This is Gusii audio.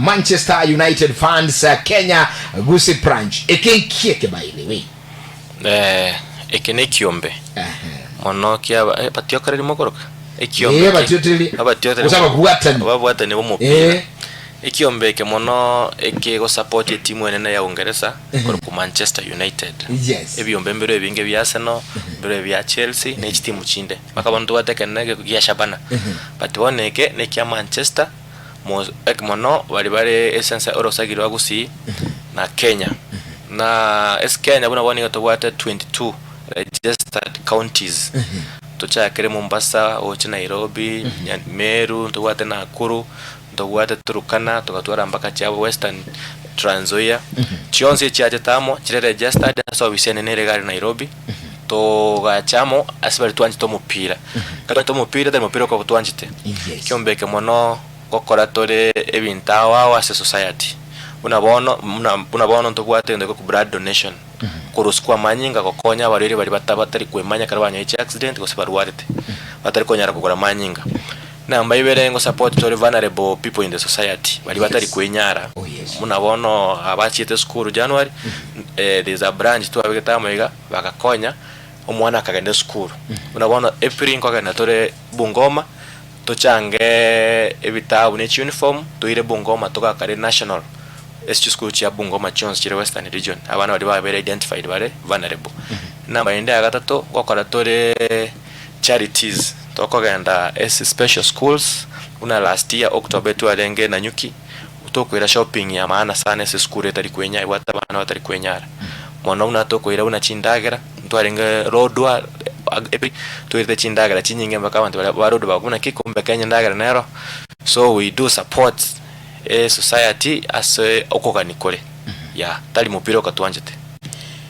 Manchester United Fans Kenya Gusii Branch. Eke nki eke by the way? Eh, eke nekiombe mono kiaba eh, batiokereri mokoroka ekiombe Eh, eke. abatiotereri. Abatiotereri Gose ababwatani. ababwatani b'omopira Eh. ekiombe eke mono ekegosupport etimu enene ya Uingereza korokwa Manchester United Yes. ebiombe mbire ebinge bia Arsenal mbire bia Chelsea ne chitimu chinde mpaka bono ntobwate ekenene ege gia Shabana but bono eke nekia Manchester Mono baria bare ase ense orosagi rwa Gusii na Kenya. Na ase Kenya buna bono nigo tobwate 22 registered counties. Tochakere Mombasa, oche Nairobi, Meru, ntobwate Nakuru, ntobwate Turkana, togatwara mpaka chia Western Trans Nzoia. Chionsi echiachete amo chire registered ase ofisi enene ere iga aria Nairobi, togacha amo ase baria twanchete omopira. Ekero twanchete omopira tari mopira okoba twanchete. Yes. Ekiombe eke mono ngokora tore ebinto ao ao ase society. Buna bono buna buna bono ntobwate egento gekorokwa blood donation, korusia kwa amanyinga gokonya abarwaire baria bata batari kwemanya ekero banyoire chiaccident gose barwarete, batari konyara kogora amanyinga. Namba ibere ngosupport tore vulnerable people in the society, baria batari Yes. kwenyara. Oh, yes. Buna bono abachiete esukuru January, there is a branch twabegete amo iga, bagakonya, omwana akagenda esukuru. Buna bono April nkogenda tore Bungoma, tochange ebitabu ne chiuniform, toire Bungoma togakare national ase chisukuru chia Bungoma chionsi chire Western region, abana baria babeire identified bare vulnerable. Namba ende ya gatato, ngokora tore charities, tokogenda ase special schools, buna last year October etwarenge Nanyuki, tokoira shopping ya maana sana ase esukuru etari kwenyara ebwate abana batari kwenyara. Mono buna tokoira buna chindagera, ntwarenge Lodwar toirete chindagera chinyinge mpaka abanto baria ba Lodwar bakobuna naki kumbe Kenya endagera nero, so we do support esociety ase okogania kore, yeah, tari mopira oka twanchete.